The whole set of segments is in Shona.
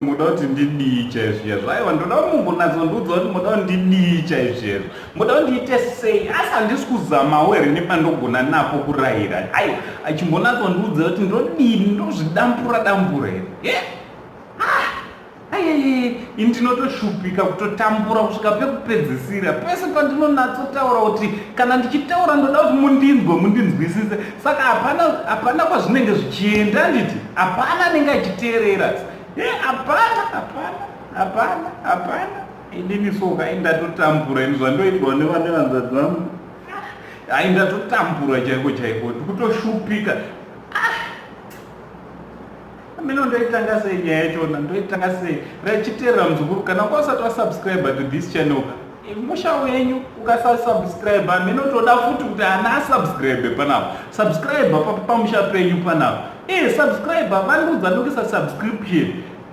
Muda kuti ndidii chaizvo chaizvo? Aiwa, ndoda mumbonatso-ndiudza kuti muda kuti ndidii chaizvo chaizvo, muda kuti ndiite sei? Asi handisi kuzamawo here nepandogona napo kurayira? Aiwa, achimbonatso-ndiudza kuti ndodini, ndozvidambura dambura here? Ye aiai, ini ndinotoshupika kutotambura kusvika pekupedzisira. Pese pandinonatsotaura kuti kana ndichitaura ndoda kuti mundinzwe, mundinzwisise, saka hapana, hapana kwazvinenge zvichienda. Handiti hapana anenge achiteerera? Hapana, hapana, hapana, hapana. Inini soka ai ndatotambura ini, zvandoitwa nevane vanzadzi vangu. Ai, ndatotambura chaiko chaiko, ndikutoshupika. Ameno ndoitanga sei nyaya yachona, ndoitanga sei? Rachiteerera muzukuru, kana wanga usati wasubscribe to this channel, musha wenyu. Ukasasubscribe, ameno toda futi kuti ana asubscribe panapa. Subscribe pamusha penyu panapa. Subscribe, vandudza ndokuisa subscription.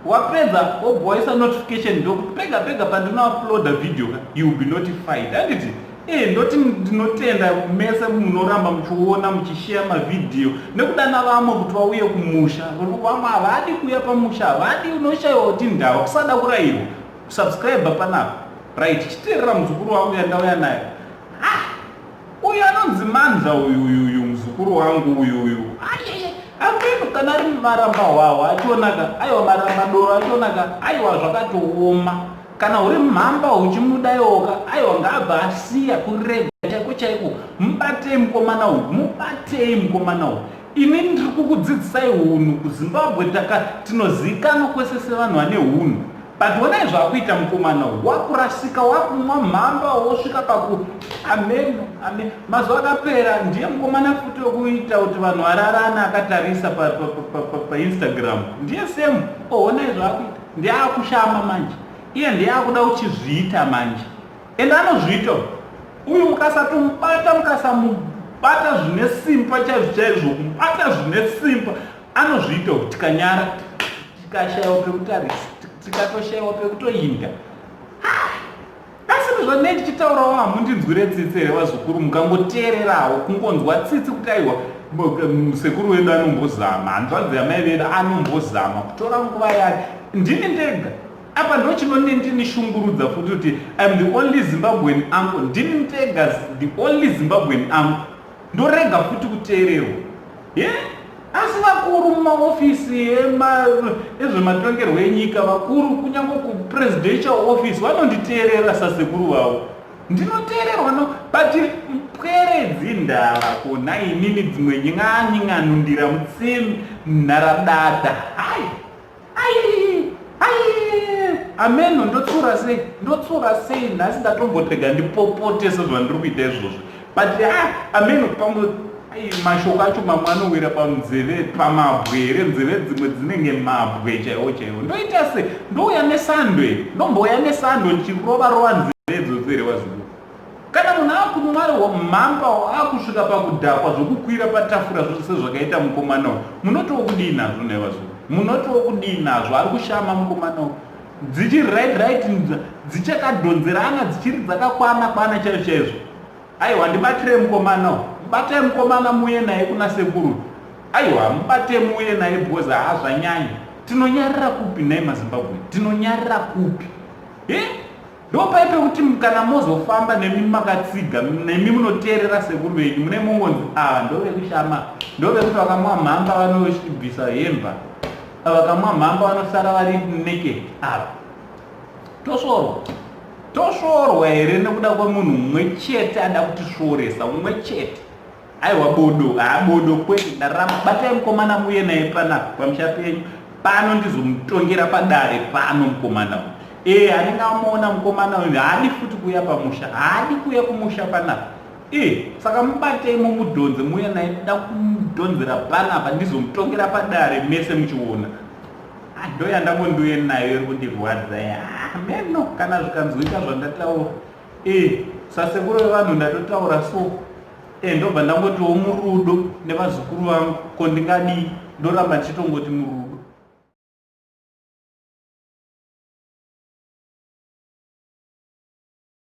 Wapedza wobva waisa notification, ndokuti pega pega pandinouploada video you will be notified, handiti? Ndoti ndinotenda mese munoramba muchiona, muchisheya mavhidhiyo nekudana vamwe kuti vauye kumusha. Vamwe havadi kuuya pamusha, havadi, unoshayiwa kuti ndava kusada kurayirwa. Subscribe panapa, right? Chiteerera muzukuru wangu yandauya nayo. Ah, uyu anonzi Mandla uyu, uyu, uyu muzukuru wangu uyu, uyu. Ameno kana ari maramba hwawo achionaka. Aiwa, maramba doro achionaka. Aiwa, zvakatooma. Kana uri mhamba huchimudayoka, aiwa, ngaabva asiya kurega chaiko chaiko. Mubatei mukomana uyu, mubatei mukomana uyu. Ini ndiri kukudzidzisai unhu. KuZimbabwe taka tinozivikanwa kwese sevanhu vane unhu, but onai zvakuita mukomana uyu. Wakurasika, wakumwa mhamba, wosvika paku ameno ame. Mazuva akapera ndiye mukomana futi wekuita kuti vanhu vararana akatarisa paInstagram pa, pa, pa ndiye same. Onai zvaakuita, ndiye akushama manje. Iye ndiye akuda uchizviita manje, ende anozviita uyu. Mukasatomubata, mukasamubata zvine simba chaizvo chaizvo, kumubata zvine simba, anozviita. Tikanyara, tikashayiwa pekutarisa, tikatoshayiwa pekutoinda. Asi zvanei tichitaurawo, hamundinzwire tsitsi here vazukuru? Mukangoteererawo, kungonzwa tsitsi kuti aiwa, sekuru wedu anombozama, hanzvadzi yamai vedu anombozama kutora nguva yake. Ndini ndega apa ndo chinonendinishungurudza futi kuti I'm the only Zimbabwean uncle. Ndini ndega the only Zimbabwean uncle, ndorega futi kuteererwa ye yeah? Asi vakuru mumaofisi ezvematongerwo enyika, vakuru kunyange kupresidential office vanonditeerera sasekuru vavo, ndinoteererwa no. But pwere dzindava kona inini, dzimwe nying'anying'anundira mutsimi nharadada. Hai ai ai, ameno ndotsura sei, ndotsura sei? Nhasi ndatombotega ndipopote sezvandiri kuita izvozvo, but ah, ameno pamwe mashoko acho mamwe anowira panzeve pamabwe here? Nzeve dzimwe dzinenge mabwe chaiwo chaiwo. Ndoita se ndouya nesando here? Ndombouya nesando ndichirova rova nzeve idzodzo here vazukuru? Kana munhu akumwa mhamba, akusvika pakudhakwa zvokukwira patafura sezvakaita mukomana uyu, munotiwo kudii nazvo nevazukuru? Munotiwo kudii nazvo? Ari kushama mukomana uyu, dzichiri right right, dzichakadhonzerana, dzichiri dzakakwana kwana chaizvo chaizvo. Aiwa, ndibatirei mukomana uyu, mubatai mukomana muuye naye kuna sekuru. Aiwa, mubate muuye naye because haa, zvanyanya. Tinonyarira kupi nhai maZimbabwe? Tinonyarira kupi e? Ndopai pekuti kana mozofamba nemi makatsiga, nemi munoteerera sekuru venyu, mune mungonzi ava ndovekushama, ndovekuti vakamwa mhamba vanobvisa hemba, vakamwa mhamba vanosara vari naked ava. Tosvorwa, tosvorwa here nekuda kwemunhu mumwe chete ada kutisvoresa mumwe chete? Aiwa, bodo, haa, bodo, kwete, ndaramba. Batai mukomana muye naye panapa pamusha penyu pano, ndizomutongera padare pano mukomana uyu. Anenge amuona mukomana uyu haadi futi kuuya pamusha, haadi kuuya kumusha panapa. Saka mubatei mumudhonze muuya naye, da kumudhonzera panapa, ndizomutongera padare mese muchiona. Ndo yandangondiuye nayo iri kundirwadza. Meno kana zvikanzwika zvandataura. Sasekuru vevanhu ndatotaura so. Ndobva ndangotiwo murudo nevazukuru vangu, ko ndingadii? Ndoramba ndichitongoti murudo.